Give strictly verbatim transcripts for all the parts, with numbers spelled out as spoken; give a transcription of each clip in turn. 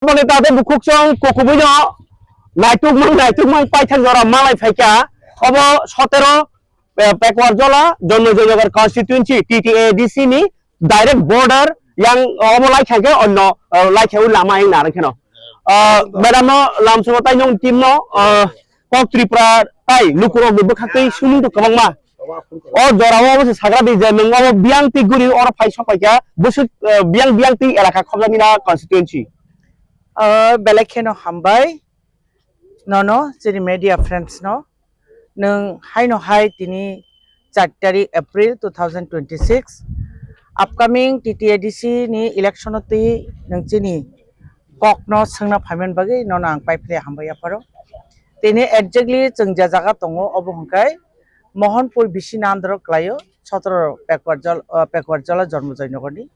Boni tate bukhuk chwng kukubuino naitukmung naitukmung paithak jora malai phaikha. Obo sotero, eh, Pekuarjala Jonno Joynagar constituency T T A D C ni direct border yang obo laikha khe onno, eh, laikha o lama yang narang kheno. Ah, madam no lamsungo tai nung team no, ah, kok Tripura tai lukurok ni bwkhak twi sumung to kwbangma. O jora o obo se sagra di je nung obo biyang twi guri oro phai sok phaikha bwswk, eh, biyang biyang twi elaka khobjaknina constituency. Ah, belai kheno hambai nono chini media friends no. Nwng haino hai tini char tarik April two thousand twenty-six upcoming T T A D C ni election o twi nwng chini kok no swngna phaiman bagwi nono ang paiphle hambai yapharo. Tini exactly chwng je jaga tongo obo hwnkhe Mohanpur bisi nandro klaio sotro Pekuarjal-, ah, Pekuarjala Jonmo Joynagar ni.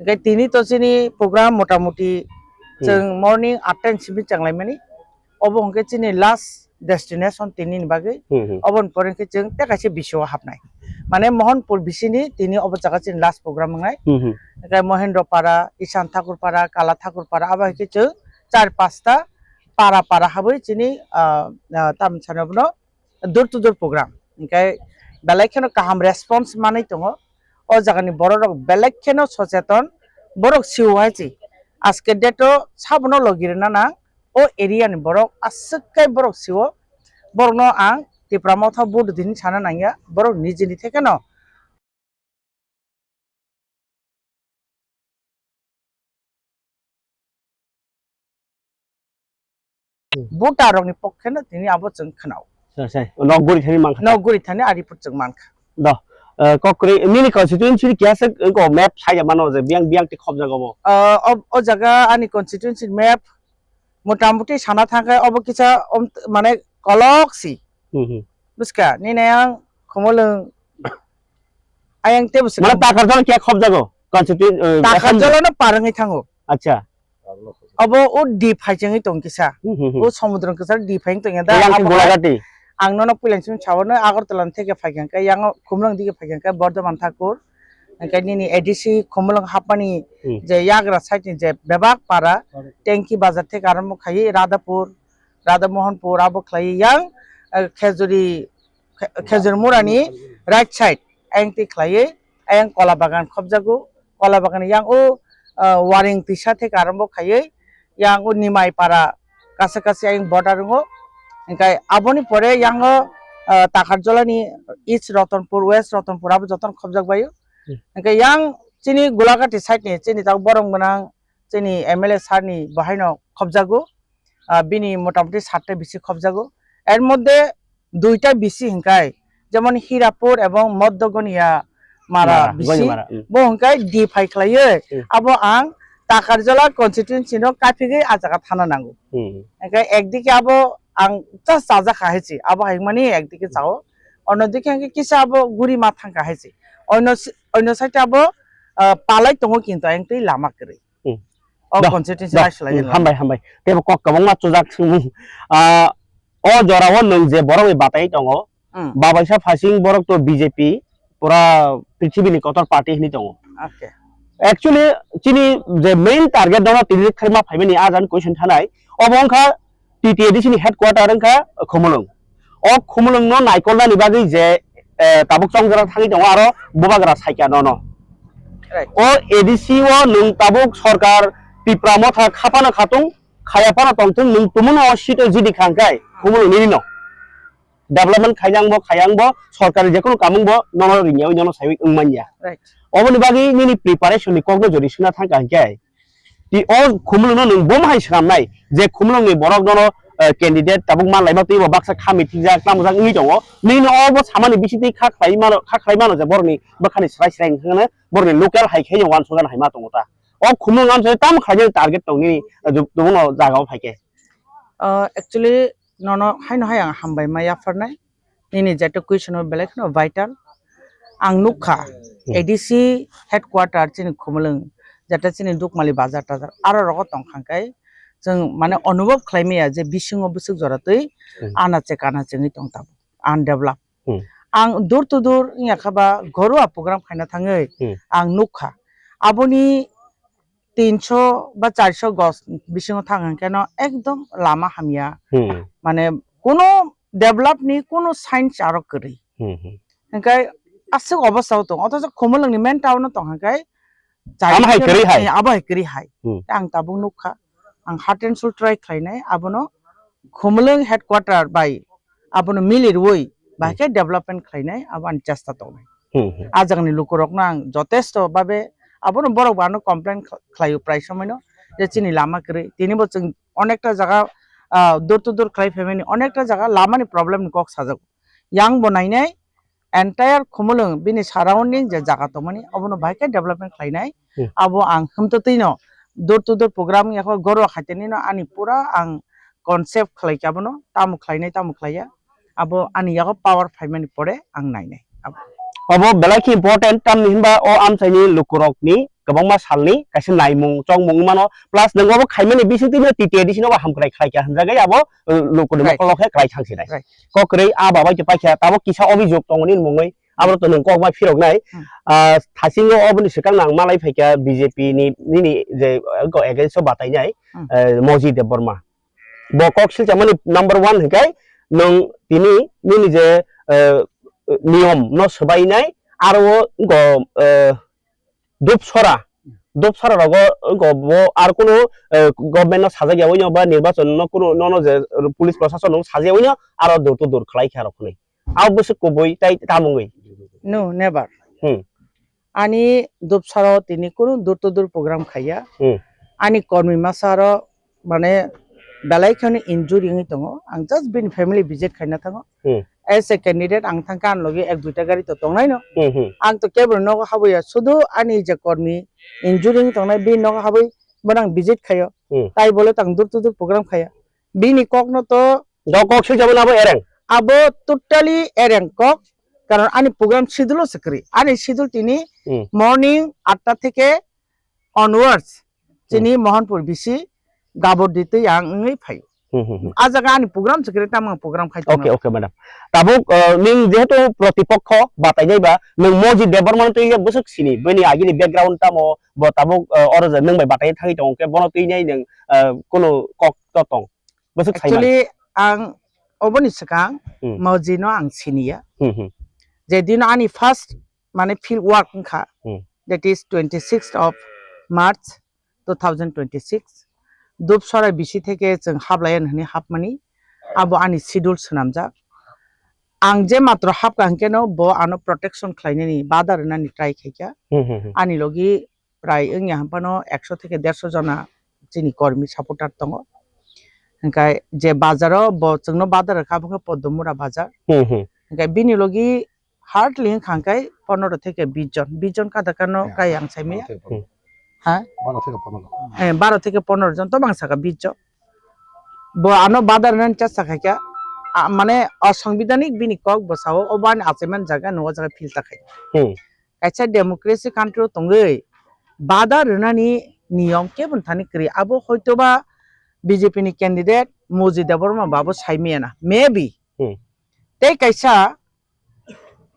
Hwnkhe tini to chini program motamuti Hmm. chwng morning atta ni simi chenglaimani. Obo hwnkhe chini last destination tini ni bagwi. Hmm, hmm. Oboni pore hwnkhe chwng tei kaisa bisi o hapnai. Mane Mohanpur bisi ni tini obo jaga chini last program wngnai. Hmm, hmm. Hwnkhe Mohendro Para, Ishan Thakur Para, Kala Thakur Para, abo hwnkhe chwng char pasta para para habwi chini, ah, ah, tamni sani obono door to door program. Hwnkhe belai kheno kaham response manwi tongo. O jagani borok rok belai kheno socheton, borok sio hai chi. Aske date o sabono logi rwna nang, o area ni borok aswk kai borok sio. Borokno ang Tipra Motha vote dini sana nangya, borok nijini thekeno. Voter rokni pokkhe no tini abo chwng khwnao. Sai, sai. Nok guri thani mankha. Nok guri thani ari put chwng mankha. Do, eh, kok kwrwi nini constituency ni keha se ko map sai mano je biyang biyang ti khobjago bo. Eh, o, o jaga ani constituency map motamuti sana thangkhe obo kisa om, mane kolok si. Hmm, hmm. Buska, nini ayang Khumulwng ayang tebo se. Mane Takarjala khe khobjago? Constituency, eh, Takarjala no parwngwi thango. Acha. Obo o di phaijengwi tong kisa. Hmm, hmm, hmm. O somudro kisa di phaijeng tong ya da. Yang abo Golagati. Ang nono puilang simi chawano Agartala ni theke phaikha khe, yang Khumulwng digi phaikha khe Bordhoman Thakur. Hingke nini A D C Khumulwng hapmani Hmm. je yagra side ni je bebak para, Tengki bazar theke arombo khayi Radhapur, Radha Mohanpur abo khlaiwi yang, eh, Khejuri, Khe-, Khejur Murani right side ayang twi khlaiwi ayang Kola Bagan khobjago. Kola Bagan yang o, eh, Waring twisa theke arombo khaiwi yang o Nimai Para kasa kasi ayang border wngo. Hingkai aboni pore yang o, eh, Takarjala ni East Ratanpur, West Ratanpur abo jotono khobjak baio. Hmm. Hingkai yang chini Golagati side ni chini tabuk borok gwnang chini M L A sir ni bahaino khobjago. Ah, bini motamuti satta bisi khobjago. Er moddhe duita bisi hingkai, jemon Hirapur ebong Moddo Goniya Mara Mara, bisi, Goniya Mara, hmm. Bo hingkai di phai khlaiwi, Hmm. abo ang Takarjala constituency no kaphigwi ah jaga thana nango. Hmm. Hingkai ekdike abo ang just chajakha hai se, abo hai mani ekdike chao. Onno dike hingke kisa abo guri ma thangkha hai se. Onno si-, onno side abo, ah, palai tongo kintu ayang twi lama kwrwi. Hmm. O Do, constituency do. Laisla Hmm, yelama. Hambai, hambai. Tebo kok kwbangma chujak swngmung. Ah, o jorao nwng je borok bai batai tongo, Hmm. babaisa phasing borok to B J P, pura prithibini kotor party hinwi tongo. Okay. Actually, chini je main target dono tini khaima phaimani a jani question thanai, obo wngkha T T A D C ni headquarter wngkha Khumulwng. O Khumulwng no naikolnani bagwi je, eh, tabuk chongjak thangwi tongo aro bubagra saikha nono. Right. O A D C o nwng tabuk sorkar Tipra Motha khapano khatung, khaya phano tongthung, nwng tumungno o seat o jidi khangkhai Khumulwng nini no. Development khaiyang bo, khayang bo, sorkari jekunu kamung bo nono ringyawi nono saiwi wngmanya. Right. Oboni bagwi nini preparation ni kokno jodi suna thangkha hinkhe, Ti o Khumulwng no nwng bomo hai swnamnai je Khumulwng ni borok nono, eh, candidate tabuk manlaima twi bo baksa kha mithikjak tamo jak wngwi tongo. Nini obo samani bisingtwi kha khlai mano, kha khlai mano je borokni bwkhani swrai swrai wngkha hwnwi borokni local hai khe wansukjak hai ma tongo ta. O Khumulwng amchai tamo khlaijak target tong nini, eh, ju-, tongno jaga o phai khe. Ah, actually, nono haino hai ang hambai ma yapharnai. Nini jeta question o belai kheno vital. Ang nukha, Hmm. A D C headquarter chini Khumulwng, jeta chini Dukmali bazar tazar, aro rogo tongkha khe chwng mane onubhob khlai maya je bisingo bwswk jora twi Hmm. anache kanache wngwi tong tabuk, undeveloped. Hmm. Ang door to door wngya kha ba ghorua program khaina thangwi Hmm. ang nukha. Aboni tinso ba charso gos bisingo thang hwnkhe no ekdom lama hamya. Hmm. Mane kuno develop ni kuno signs aro kwrwi. Hmm, hmm. Hwnkhe aswk obostha o tong, othocho Khumulwng ni main town o tong hwnkhe Amo hai kwrwi hai. Eh, abo hai kwrwi hai. Hmm. Ang tabuk nukha, ang heart and soul try khlainai, abono Khumulwng headquarter bai abono milirwi, bahai khe development khlainai, abo ani chesta tongnai. Hmm, hmm. A jagani lukurokno ang jotesto babe abono borok bo ano complain kh-, khlaio prai somoino je chini lama kwrwi. Tini bo chwng onekta jaga, ah, door to door khlai phaimani, onekta jaga lamani problem ni kok sajago. Yang bo nainai, entire Khumulwng bini surrounding je jaga tongmani, abono bahai khe development khlainai. Hmm. Abo ang hwmtwtwino door to door program yakho goro khaitani no ani pura ang concept khlai khe abono tamo khlainai, tamo khlaiya. Abo ani yago power phaimani pore ang nainai. Abo. Abo belai khe important, tamni hinba o amchaini lukurokni kwbangma salni kaisa naimung chongmung mano, plus nwng obo khaimani bisingtwi no T T A D C no bo hamkrai khlai kha hwnjagwi abo, uh, lukurokni Right. mokolo khe kwlai thang sinai. Right. Kokrwi a babai khe paikha, tabuk kisa obijok tongo nini mungwi, abo to nwng kok ma phiroknai. Hmm. Ah, thasingo oboni swkang nang malai phaikha B J P ni nini je, uh, against o batainai, Hmm. uh, Moji Debbarma. Bo kok silchamani number one hwnkhe nwng tini nini je, uh, niyom no swbainai, aro go, uh, Dupsora, Dupsora rogo, go bo ar kunu, eh, government no sajak ya oino ba nirbachon no kunu nono je police prosason no sajak ya oino aro door to door khlai kha rok hwnwi. Abo bwswk kubui tai tamungwi. No, never. Hmm. Ani Dupsora tini kunu door to door program khaiya. Hmm. Ani kormi masa aro mane belai kheno injury wngwi tongo. Ang just bini family visit khaina thango. Hmm. As a candidate ang thangkha ani logi ek duita gari to tongnai no. Hmm, hmm. Ang to kebo nogo habwi ya, sudu ani je kormi injury wngwi tongnai bini nogo habwi bono ang visit khaio. Hmm. Tai bole tang door to door program khaiya. Bini kok no to Do kok sui jabo na bo ereng. Abo totally ereng kok. Karon ani program schedule o se kwrwi. Ani schedule tini Hmm. morning atta theke onwards, chini Hmm. Mohanpur bisi gabor ditwi ang wngwi phaio. Hmm, hmm, hmm. A jaga ani program se kwrwi, tamo ang program khai Okay, tongo. Okay, madam. Tabuk, uh, ning jehetu protipokho batainai ba, nwng Moji Debbarma twi bwswk sini, bini agini background tamo, bo tabuk, uh, oro je nwng bai batai thangwi tongo khe, bono twi nai nwng, uh, kunu kok to tong. Bwswk sai mano. Actually, ang oboni swkang Hmm. Moji no ang siniya. Hmm, hmm. Je dino ani first mane field work wngkha, Hmm. that is twenty-sixth of March two thousand twenty-six. Dupsora bisi theke chwng hablaiyan hwnwi hapmani, abo ani schedule swnamjak. Ang je matro hapkha hwnkhe no bo ano protection khlainani bada rwnani try khaikha. Hmm, hmm, hmm. Ani logi prai wngya hwnphano ekso theke derso jona chini kormi supporter tongo. Hwnkhe je bazaro bo chwngno bada rwkha, abo khe Podomura bazar. Hmm, hmm. Hwnkhe bini logi hardly wngkha hwnkhe pondro theke bish jon, bish jon kada kano Yeah. kai ang saimaya. Baro theke pondro. Hmm. Ha? Baro theke pondro. Eh, baro theke pondro jon to bang saka bish jon. Bo ano bada rwnani chesta khaikha, a, mane asangbidanik bini kok bwsao, obo ani achaiman jaga no o jaga filter khai. Hmm. Kaisa democracy country o tongwi bada rwnani niyom kebo thani kwrwi. Abo hoitoba B J P ni candidate Moji Debbarma babu saimaya na. Maybe. Hmm. Tei kaisa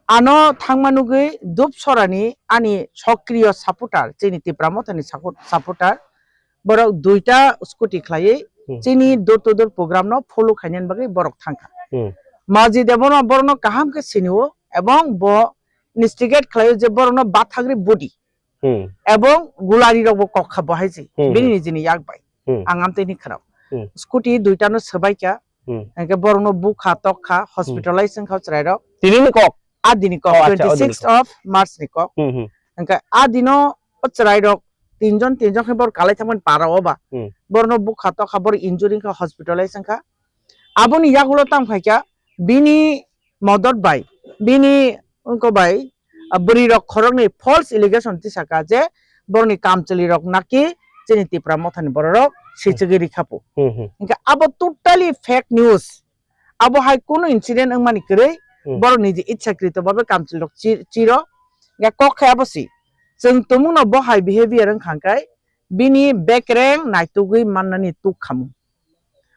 ano thangma nugwi Dupsorani ani sokriyo supporter, chini Tipra Mothani sapo-, supporter, borok duita scooty khlaiwi Hmm. chini door to door program no follow khainani bagwi borok thangkha. Hmm. Moji Debbarma borokno kaham khe sinio, ebong bo instigate khlaio je borokno bathagri budi Hmm. ebong gulari rokbo kok kha bo hai se Hmm, bini hmm. nijini yak bai. Hmm. Ang amtwi ni khwnao. Hmm. Scooty duita no swbaikha, Hmm. hwnkhe borokno bukha tokha, Hmm. hospitalize wngkha chwrairok. Tini ni kok? A dini kok, Oh, acha, o dini twenty-sixth kok. Of March ni kok. Hmm, hmm. Hwnkhe a dino o chwrairok tinjon, tinjon khe borok kalai thangmani para o ba. Hmm. Borokno bukha tokha, borok injury wngkha, hospitalize wngkha. Aboni yagulo tang phaikha bini modot bai, bini wngko bai, ah, bwrwi rok khoroknwi false allegation tisaka je borokni kamchwlwi rok naki chini Tipra Mothani bororok sichigwi rikhapu. Hmm, hmm. Hwnkhe abo totally fake news. Abo hai kunu incident wngmani kwrwi Hmm. borok niji ichhakrito babe kamchwlwi rok chi-, chiro. Hwnkhe kok khe abo si. Chwng tumungno bo hai behavior wngkha hwnkhe bini bekreng naitugwi mannani tuk khamu.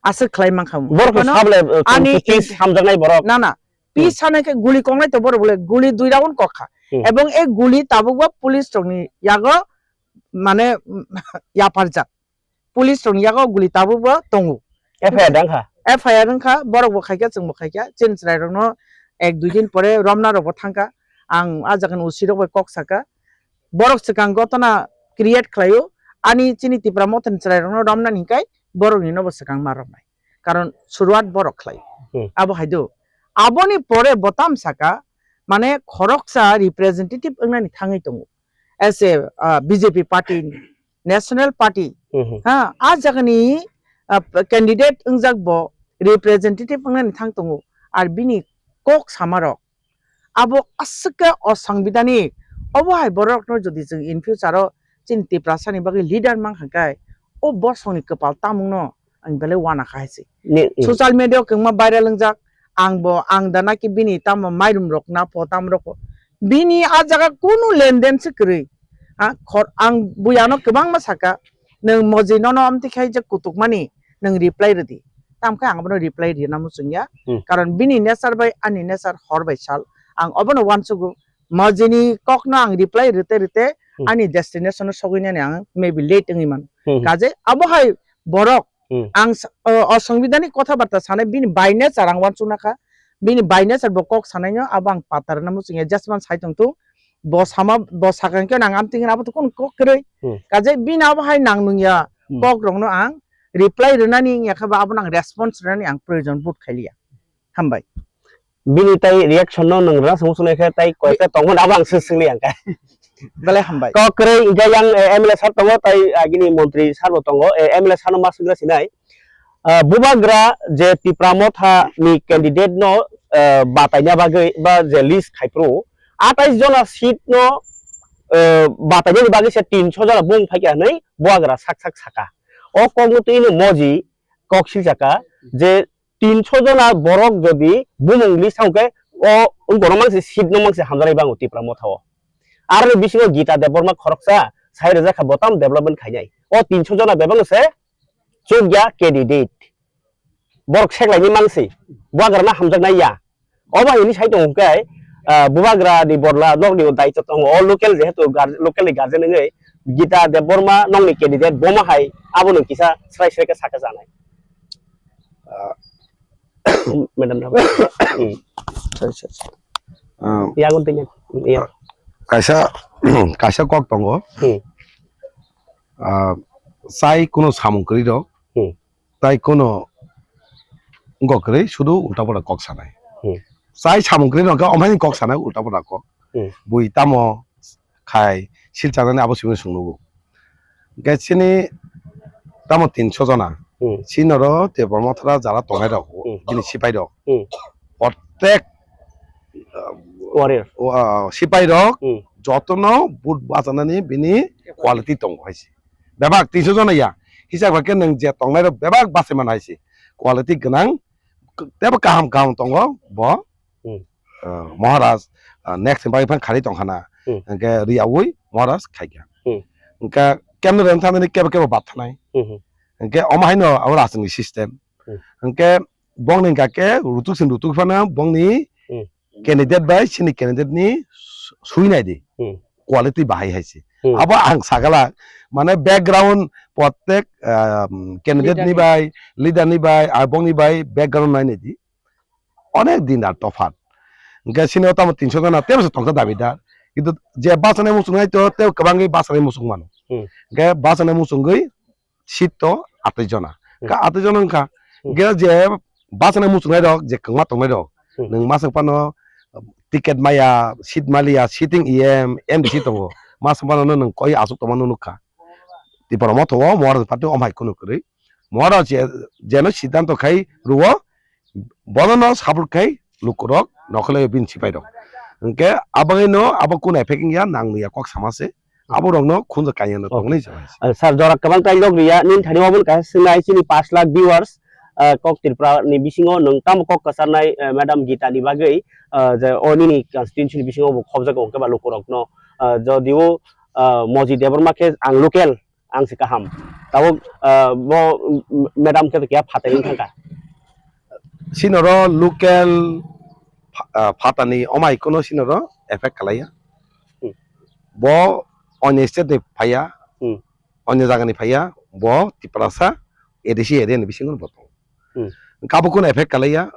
Aswk khlai mankha. Borok Bono sable, uh, ani peace in- hamjaknai borok. Na, na. Hmm. Peace sanai khe guli kongnai to borok bole guli dui round kokha. Hmm. Ebong e guli tabukbo police rokni yago mane yaparjak. Police rokni yago guli tabukbo tongo. F I R dang kha. F I R wngkha, borok bo khaikha, chwng bo khaikha, chini chwrai rokno ek dui din pore romna rok bo thangkha. Ang a jaga ni O C rok bai kok sakha, borok swkang gotona create khlaio, ani chini Tipra Motha ni chwrai rokno romnani hinkai borok ni no bo swkang ma romnai, karon suruat borok khlai. Hmm. Abo hai do, aboni pore bo tam saka, mane khoroksa representative wngnani thangwi tongo, as a, ah, B J P party ni, National Party, Hmm, hmm. Ha, a jaga ni, ah, candidate wngjak bo representative wngnani thang tongo, ar bini kok sama rok abo aswk khe o sangbidani, obo hai borokno jodi chwng in future o chini Tiprasa ni bagwi leader mankha khe, o bosongni kwpal tamungno ang belai wana kha hai se. Ni, ni. Social media o kwbangma viral wngjak, ang bo, ang da naki bini tamo mairum rok na pho, tamo rok pho. Bini a jaga kunu lenden se kwrwi. Ha, khor-, ang buyano kwbangma saka, nwng moji nono amtwi khai je kutukmani, nwng reply rwdi. Tamkhe ang abono reply rina muchungya. Hmm. Karon bini nature bai ani nature hor bai sal. Ang obono uansugo. Mojini kokno ang reply rwte rwte Hmm. ani destination o sogwinani ang maybe late wngwi mano. Hmm. Kaje abo hai borok Hmm. ang sa-, o, o songbidani kotha barta sanai bini by nature ang uansukna kha. Bini by nature bo kok sanaino abo ang patarna muchungya. Just man sai tongthung. Bo sama, bo sakang khe nang amtwing abo to kun kok kwrwi. Hmm. Kaje bini abo hai nang nungya Hmm. kok rokno ang reply rwnani wngya khe ba abono ang response rwnani ang proyojon bood khailiya. Hambai. Bini tai reaction no nwng rwna swngmung swngnai khe tai koi khe tongmani abo ang swng swngli ang khe. Belai hambai. Kok kwrwi hwnkhe yang, eh, M L A sir tongo tai agini montri sir bo tongo, eh, M L A sir no ma swngna sinai. Ah, Bubagra je Tipra Motha ni candidate no, eh, bataina bagwi ba je list khai phuru atais jona seat no, eh, batainani bagwi se tinso jona bung phaikha hinwi Bubagra sak sak saka. O kokno twi no moji kok silsaka je tinso jona borok jodi bumung list thang khe o wngkor no mangse seat no mangse hamjaknai bango Tipra Motha o. Aroni bisingo Gita Debbarma khoroksa sai rwjak kha bo tamo development khainai. O tinso jona bebak se chukya candidate. Borok seklaini mangsi. Bubagra no hamjaknai ya. O bai hwnwi sai tongo hwnkhe, ah, Bubagra ni borla nokni o daityo tongo. O local jehetu gar-, local ni guardian wngwi Gita Debbarma nokni candidate bomo hai abono kisa srai srai khe sakha janai. Ah. Madam Rao. Hmm. Sorry, sorry, sorry. Ah, Yagun tanya. Iya. Kaisa, kaisa kok tongo. Hmm. Ah, sai kuno samung kwrwi rok. Hmm. Tai kuno wngkok kwrwi sudu ulta pura kok sanai. Hmm. Sai samung kwrwi rok khe omhaini kok sanai ulta pura kok. Hmm. Bui tamo khai silchanani abo simi sungnugo. Hwnkhe chini tamo tinso jona. Hmm. Chini oro Tipra Mothra jara tongnai rok, Hmm. bini sipai rok. Hmm. Prottek, uh, Warrior. Uh, sipai rok Hmm. jotono but bachanani bini quality tongo hai se. Bebak tinso jona ya. Hisab khe nwng je tongnai rok bebak bachai mano hai se. Quality gwnang, tebo kaham kaham tongo bo. Hmm. Uh, Maharaj, uh, next ni bagwi phano khari tongkhana. Hmm. Hwnkhe riyaui Maharaj khaikha. Hmm. Hwnkhe kemno rem thanani kebo kebo bat thanai. Hmm, hmm. Hwnkhe omo haino abo rajniti system. Hmm. Hwnkhe bongni hwnkha khe rutuk sin rutuk phano bongni Hmm. candidate bai chini candidate ni su-, sui nai di. Hmm. Quality bahai hai se. Hmm. Abo ang sagala, mane background prottek, um, candidate Leader ni ni. Bai, leader ni bai, abong ni bai background nai nai di. Onek din dar tophat. Hwnkhe chini o tamo tinso jona tebo se tongkha dabidar. Kintu je bachanai muchungnai to tebo kwbangwi bachanai muchung mano. Hmm. Hwnkhe bachanai muchungwi seat to atwi jona. Hmm. Ka atwi jona wngkha. Hmm. Hwnkhe je bachanai muchungnai rok je kwma tongnai rok. Hmm. Nwng masa phano ticket maya, seat maliya, sitting E M, M D C tongo. Masa phano nwng koi aswk tongmano nukha. Tipra Motha o Maharaj party omhai kunu kwrwi. Maharaj je, jeno siddhanto khai rwo, bono no support khai lukurok nokhwlai bini sipai rok. Hwnkhe abangwi no abo kunu effect wngya nang ya kok sama se. Abo rok no khunju kanya no Okay. Tongnai se. Ah, sir, jora kwbang tai log riya, nini thani obo kaisa swngnai chini pash lakh viewers, ah, kok Tripura ni bisingo nwng tamo kok kwcharnai, ah, Madam Gita ni bagwi, ah, je o nini constituency ni bisingo bo khobjak hwnkhe ba lukurok no, ah, jodi o, ah, Moji Debbarma khe ang local, ang se kaham. Tabuk, ah, bo, mm, madam khe to keha phatai wng thangkha. Sinoro local pha-, ah, phatani omai kuno sinoro effect khlaiya. Hmm. Bo onyo state ni phaiya, Hmm. Onyo jagani phaiya, bo Tiprasa A D C area ni bisingo bo tongo. Hmm. Hwnkhe abo kunu effect kalaiya,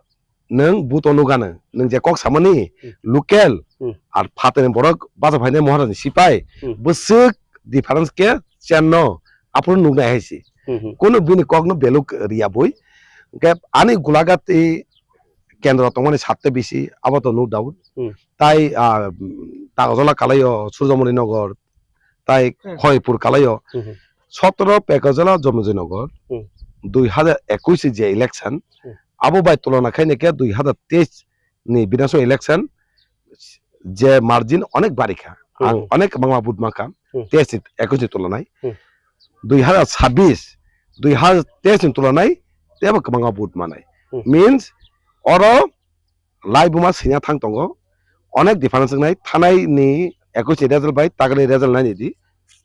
nwng buto nugano, nwng je kok samani, Hmm. local, Hmm. ar phatani borok bacha phainai Maharaj ni sipai, Hmm. bwswk difference khe chenno, aphuru nuknai hai se. Hmm, hmm. Kunu bini kokno beluk riya bui. Hwnkhe ani Golaghat i kendro tongmani satte bisi, abo to no doubt. Hmm. Tai, ah, Tagojola kalaio Surjomoni Nogor, tai Hmm. Hoipur kalaio. Hmm, hmm. Sotoro Pekajala Jomojoy Nogor, Hmm. dui hazar ekush je election, Hmm. abo bai tulona khainai khe dui hazar teis ni Bidhan Sabha election, je margin onek bari kha. Hmm. Ang onek kwbangma vote mankha, Hmm. teis ni ekush ni tulonai. Hmm. Dui hazar sabbish, dui hazar teis ni tulonai teibo kwbangma vote manai. Hmm. Means, oro laibuma sina thang tongo, onek difference wngnai, thanai ni ekush ni result bai tagra ni result naini di,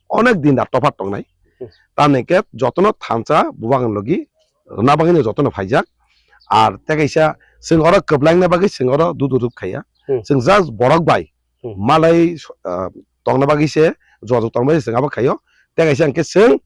onek din da tophat tongnai. Hmm. Tamni khe jotono thansa bubagan logi rwna bagwi no jotono phaijak. Ar tei kaisa chwng oro kwplaina bagwi chwng oro dudu rup khaiya. Hmm. Chwng just borok bai Hmm. malai, ah, tongna bagwi se jojok tongna bagwi se chwng abo khaio. Tei kaisa hwnkhe chwng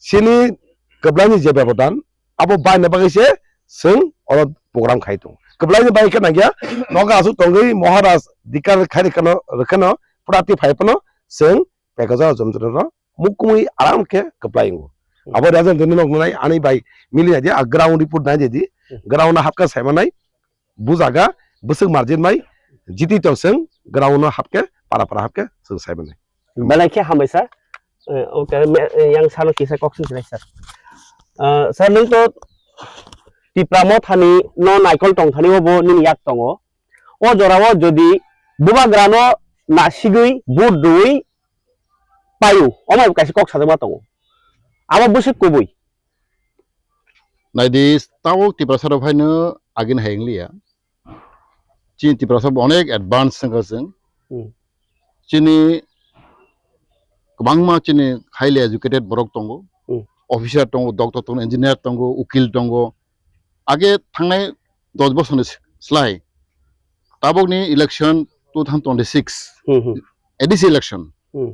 chini kwplaini je bebodan abo baina bagwi se chwng oro program khai tongo. Kwplaini bagwi khe nangya nogo aswk tongwi Maharaj dikar khai rwkhano, rwkhano pura twi phai phano chwng Pekajala Jomojoy Nogoro mukumui aram khe kwplai wngo. Hmm. Abo result dini nog nai ani bai mili nai di, a ground report nai di, Hmm. ground no hapkha sai manai, bujaga, bwswk margin bai, jiti tong chwng ground no hapkhe, para para hapkhe chwng sai manai. Belai khe hambai sir. Eh, okay, me-, eh, yang sano kisa kok sin sir. Eh, sir, nwng to Tipra Mothani no naikol tong thani bo nini yak tongo. O jorao jodi bubagrano nasigwi vote rwwi paio, omo kaisa kok sajagma tongo. Abo bwswk kubui. Naidi, tabuk Tiprasa rok phaino agini hai wngliya. Chini Tiprasa bo onek advance wngkha chwng. Hmm. Chini kwbangma chini highly educated borok tongo. Hmm. Officer tongo, doctor tongo, engineer tongo, ukil tongo. Age thangnai dos bosorni slai tabukni election two thousand twenty-six Hmm, hmm. A D C election Hmm.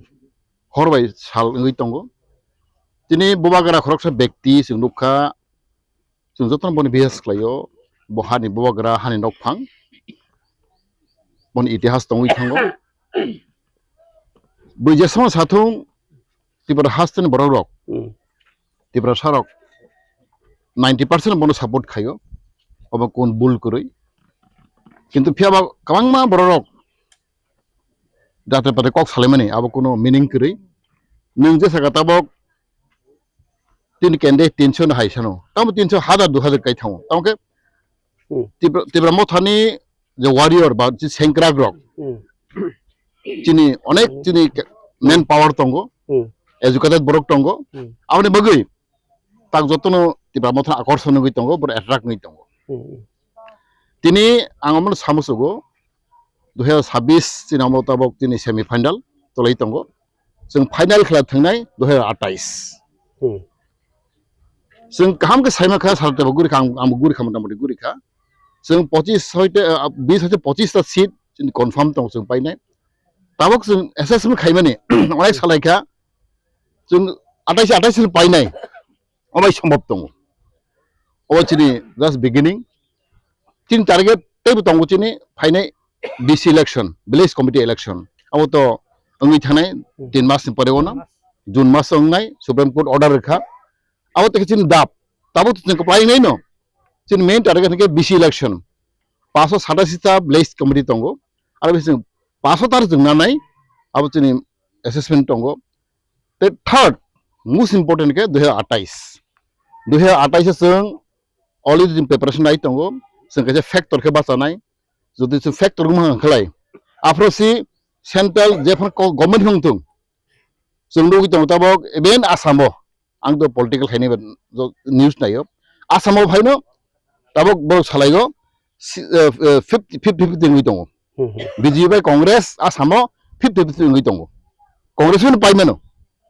hor bai sal wngwi tongo. Tini bubagra khoroksa bekti chwng nukha, chwng jotono boni bihas khlaio, bo hani bubagra, hani nokphang, boni itihas tongwi thango. Bui jesama sathung Tipra hasteni borok rok, Hmm. Tipra sarok ninety percent bono support khaio, obo kun bul kwrwi. Kintu phiya ba kwbangma borok rok jate pate kok salaimani abo kuno meaning kwrwi. Nwng je saka tabok tini candidate tinso no hai sano, tamo tinso hazar du hazar kai thango. Tamo khe Hmm. Tipra, Tipra Mothani je warrior ba je sengkrak rok, Hmm. chini onek Hmm. chini ke-, man power tongo, Hmm. educated borok tongo. Hmm. Aboni bagwi tak jotono Tipra Mothani akorson wngwi tongo, borok attract wngwi tongo. Hmm. Tini ang omono samusugo, dui hazar sabbish chini omo tabok chini semi final tolai tongo. Chwng final khela thangnai dui hazar atais. Hmm. Chwng kaham khe saima kha, sal tebo guri kha, ang, ang guri kha, motamoti guri kha. Chwng pochis hoite, ah, bis hoite pochis ta seat chini confirm tong chwng painai. Tabok chwng assessment khaimani, onek salai kha, chwng atais atais painai. Obai sombhob tongo. O chini just beginning. Chini target teibo tongo chini phainai V C election, village committee election. Abo to wngwi thanai tin mas ni pore ono, June mas wngnai, Supreme Court order rwkha. Abo to chini dap, tabo to chini kwplai wngnai no. Chini main target hwnkhe V C election. Paso satashi ta village committee tongo. Aro bisi paso tar chwng nanai, abo chini assessment tongo. Tei third, most important khe dui hazar atais. Dui hazar atais o chwng already chwng preparation nai tongo, chwng kaisa factor khe bachanai, jodi chwng factor wngma khlai, aphuru si central jephru ko-, government wng thung, chwng nugwi tongo tabok even Assam o, ang to political khaini ba jo-, news naio, Assam o phaino tabok borok salaigo si-, eh, eh, fifty fifty wngwi tongo. Hmm, hmm. B J P bai Congress Assam o fifty fifty wngwi tongo. Congress no paimano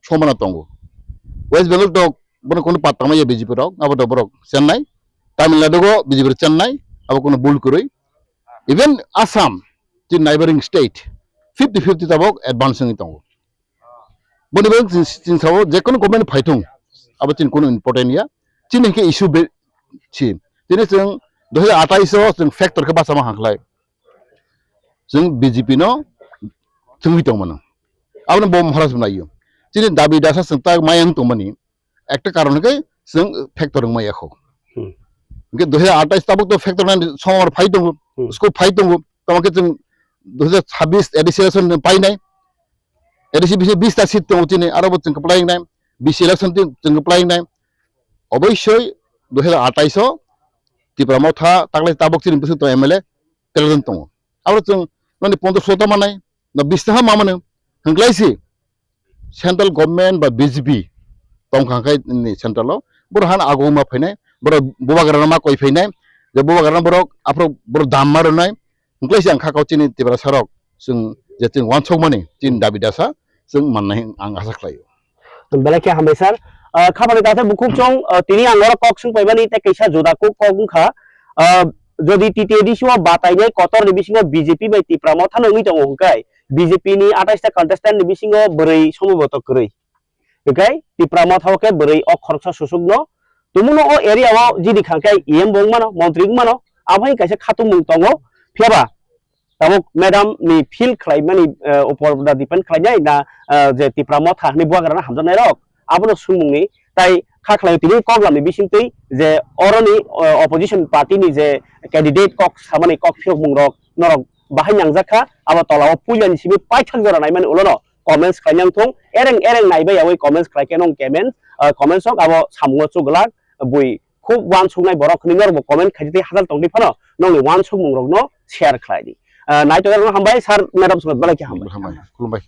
somana tongo. West Bengal to bono kono patta maya B J P rok, abo to borok chennai. Tamil Nadu go B J P rok chennai, abo kono bul kwrwi. Even Assam, the neighboring state, fifty fifty tabok advance wngwi tongo. Boni bagwi chini, chini sao je kono government phaithung, abo chini kono important ya. Chini hwnkhe issue be si. Chini chwng dui hazar athais o chwng factor khe bachama hangkhlai. Chwng B J P no chwngwi tongmano. Abono bo Maharaj bo naiyo. Chini dabi dasa chwng tak mayang tongmani. Ekta karon hwnkhe chwng factor wngma yakho. Hmm. Hwnkhe dui hazar athais tabuk to factor nani somar phai tongo, Hmm. scope phai tongo. Tamo khe chwng dui hazar chabbish A D C election painai. A D C bisi bis ta seat tongo chini, aro bo chwng kwplai wngnai. B C election tin chwng kwplai wngnai. Oboisoi dui hazar athais o Tipra Motha taklai tabuk chini bwswk tong M L A present tongo. Aro chwng nani pondro sota manai, na bis ta ha ma mano. Hwnkhlai si central government ba B J P tongkha khai ni central o, borok han agoma phainai, borok bubagra ma koi phainai, je bubagra borok aphro borok dam ma rwnai, hwnkhlai si ang kha kau chini Tiprasa rok chwng je chwng wansokmani chini dabi dasa chwng mannai ang asa khlaio. Belai khe hambai sir. Ah, khapani tathe bukhuk chong, ah, tini ang oro kok swng paimani tei kaisa juda kok, kok wngkha. Ah, jodi T T A D C o batainai kotor ni bisingo B J P bai Tipra Motha no wngwi tongo hwnkhe, B J P ni athais ta contestant ni bisingo bwrwi somoi boto kwrwi. Hwnkhe Tipra Motha o khe bwrwi o khoroksa susuk no. Tumungno o area o jidi khang khe E M bo wng mano, montri wng mano, abo hai kaisa khatung mung tongo. Phiya ba tabuk madam ni feel khlai mani, eh, upor da depend khlai nai na, eh, je Tipra Motha hwnwi bubagra no hamjaknai rok, abono swngmung ni tai kha khlai tini kok lam ni bising twi je oro ni, eh, opposition party ni je candidate kok samani kok phiyok mung rok norok bahai nangjak kha, abo tola o puila ni simi paithak jora nai mani ulo no comments khlai nang thung, ereng ereng nai bai yawi comments khlai khe nong comments, eh, comments rok abo samung o chuglak bui khub wansuknai borok hwnwi norokbo comment khaidi tei hachal tongdi phano nongni wansukmungrokno share khlaidi. Ah, naitokjak no hambai sir, madam sir belai khe hambai. Hambai, khulumbai.